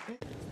3, 4, 5.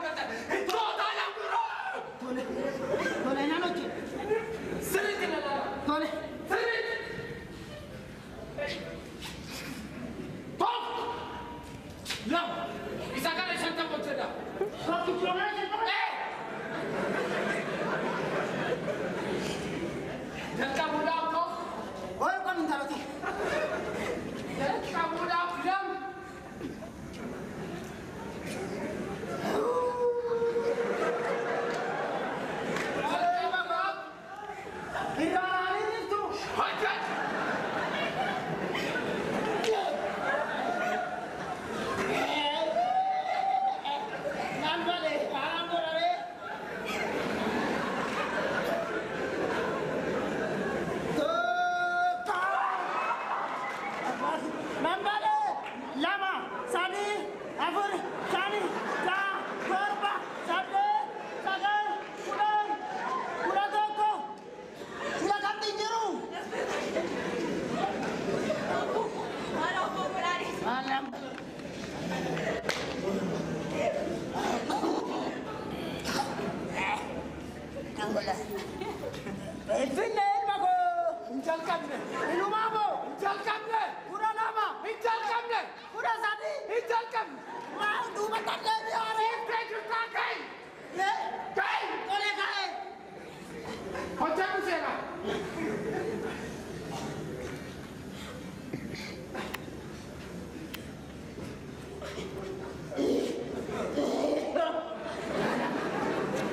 galtan. Ittoo dura. Tole. Tole nan hojjedha. Sirriitti na laala. Tole. Sirriitti. Tokko. Lama. Isa kana 50 hojjedha. Tokko kilomeetira 50. Jalqabuudhaaf tokko. Ol kun intaloti. Jalqabuudhaaf lama. Jalqabuudhaaf Irraananii jirtu. hojjedhu. Nan bale, anaan godhare. Tokko. Nan bale. 2, 3, 4, 5, 6, 7, 8, 9, 10, 11. Sila qabdi jiru. Malam. Finfinnee ilma koo. Hin jalqabne. Ilumaa moo. Hin jalqabne. 12. Hin jalqabne. 13. Hin jalqabne. Maal duuba tadhee biyaare. Dhiiftee jirtaa ka'i. Ka'i. Tole ka'e. Hojjedhu seenaa.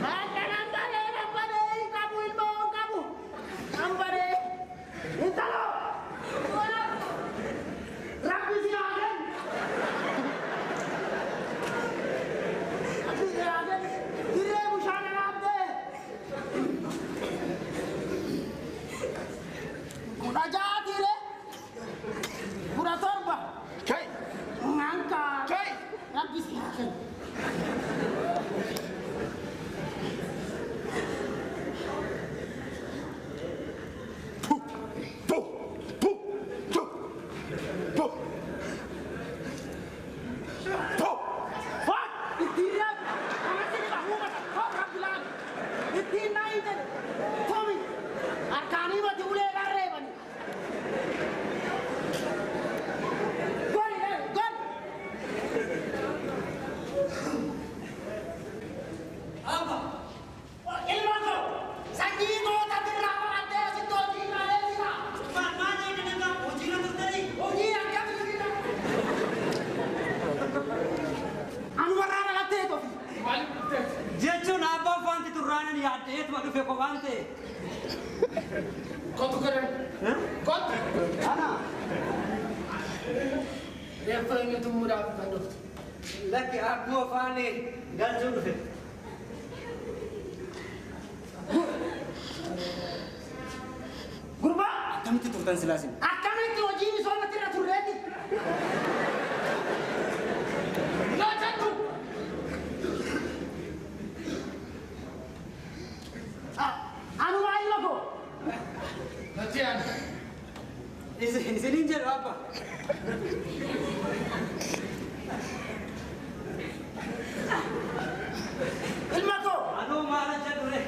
Nan balee nan balee hin qabu ilmoo hin qabu. Nan balee. Intalo. Rabbi si haa kennu. Rabbi si haa kennu. Dirree bishaan dhaabdee. 16 tiire. 17. Ka'i. Nanka. Ka'i. Rabbi si haa kennu. Pu. Pu. Pu. Tu. Pu. Pu. What? Ittiin kanatti ni bahuu mata. Hoo rabbi laal. Ittiin naa hin jedhe. Tomi. Harkaanii mati ulee dharreebani. Goli goli. Abba. Ilma koo sanyii goota irraa baratee asitti hojii malee jira. Maal eegale hojiirra turtanii? Hojii akkamii jira? Anu warraa dhalattee tofi. Maaliif dhufteeti? Jechuun abbaan faanti turraanan yaaddeetuma dhufe kophaan ta'e. Kottu godhan. Kottu. Ana. Reeffa inni tumuudhaaf kan dhuftu. Lakki akkuma afaan galchuu dhufe. Gurbaa Akkamitti turtan silaasin? akkamitti hojii misoomatti irra turreeti? Laa jettu. Anumaa ilma koo. Natti yaadu. Isiniin jedhu abba. Ilma koo. Anuu maal jedhu re?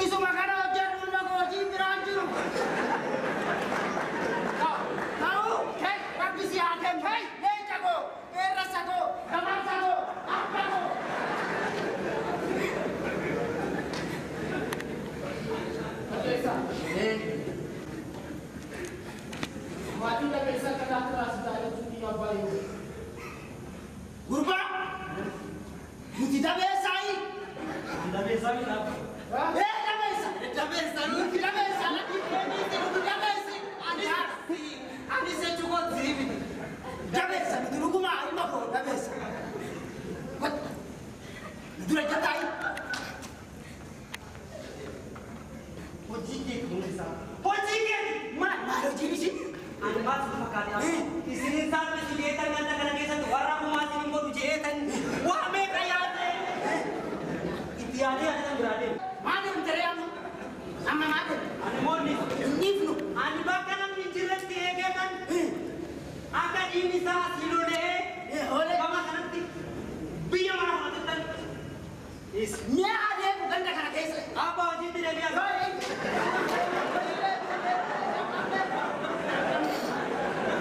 Isuma kana hojjedhu ilma koo hojiin biraan jiru. Ta'u rabbi si haa kennu. Leenca koo, qeerransa koo, gamarsa koo, abba koo. Dhageessaa. Maatiin dhageessaa akka taate raasisaa jechuun biyya abbaa yoo. Gurbaa nuti dabeessaayi. Dabeessaa miti abba. Ee dabeessa. Dabeessa Nuti dabeessa lakki deebiisi nuti dabeessi. Anis jechuu koo sii miti. Dabeessa nuti dhugumaa ilma koo dabeessa. Dura jataayi. Hojii keeti hundi isaa. Hojii keeti! Maal maal hojiin ishii? Ani maal sitti fakkaate abba? Isiniin saalfisi jeetan ganda kana keessatti warra kumaa isiniin godhu jeetan waa meeqa yaadee? Itti yaadee yaadee biraa deema. Maal deemte amma? Amma maal deemte? Ani moonni. Inni Ani bakka namni hin jirretti eegeetan akka dhiigni isaa asii lolee Olee. gama kanatti Mi'a adeemu ganda kana keessa. Abba hojiitti deebi'aa.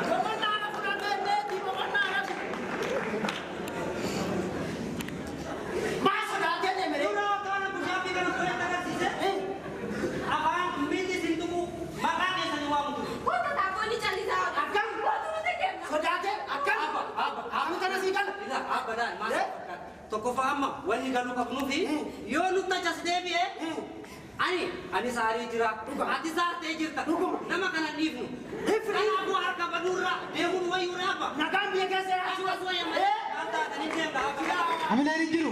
Boqonnaa fudhannee deebii boqonnaa rasu. Maa sodaatee deemere? Dura tola bushaafi kana fudhate agarsiise. Afaan miilli isin tuqu maqaa keessanii waamu ture. Wanta taakkoo callisaa. Akkam? Wanta nuti deemna. Sodaatee akkam? Abba abba. Amma kana sii gala. Ila abba daal maal fakkaata? Tokkoffaa amma walii galuu qabnuu fi yoo nutti achas deebi'e ani saarii jira. Ati saartee jirta. Nama kana dhiifnu. Kanaafuu harka baduurra deemuun wayyuu abba. Nagaan biyya keessa Asuma suwayya malee. Kan taatanii deemna. Hamileen hin jiru.